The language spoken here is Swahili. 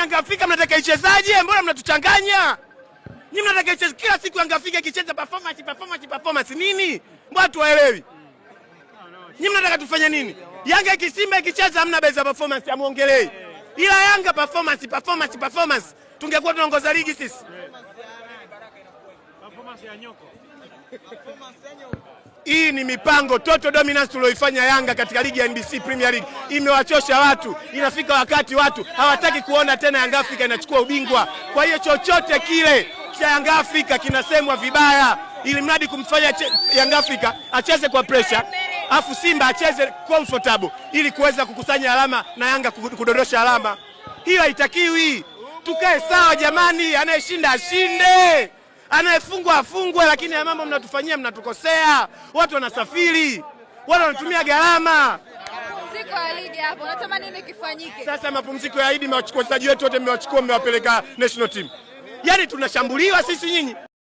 Yanga Afrika mnataka ichezaje? Mbona mnatuchanganya? Nyinyi mnataka icheze kila siku Yanga Afrika ikicheza performance performance performance nini? Mbona tuwaelewi? Nyinyi mnataka tufanye nini? Yanga ikisimba ikicheza hamna beza performance amuongelei. Ila Yanga performance performance performance tungekuwa tunaongoza ligi sisi. Performance ya nyoko. Hii ni mipango total dominance tulioifanya Yanga katika ligi ya NBC Premier League imewachosha watu. Inafika wakati watu hawataki kuona tena Yanga Afrika inachukua ubingwa. Kwa hiyo chochote kile cha Yanga Afrika kinasemwa vibaya, ili mradi kumfanya Yanga Afrika acheze kwa pressure, afu Simba acheze comfortable ili kuweza kukusanya alama na Yanga kudondosha alama. Hiyo haitakiwi. Tukae sawa jamani, anayeshinda ashinde, anayefungwa afungwe, lakini ya mambo mnatufanyia, mnatukosea. Watu wanasafiri, watu wanatumia gharama. Mapumziko ya ligi hapo, unatamani nini kifanyike? Sasa mapumziko ya Idi, wachezaji wetu wote mmewachukua, mmewapeleka national team. Yaani tunashambuliwa sisi nyinyi.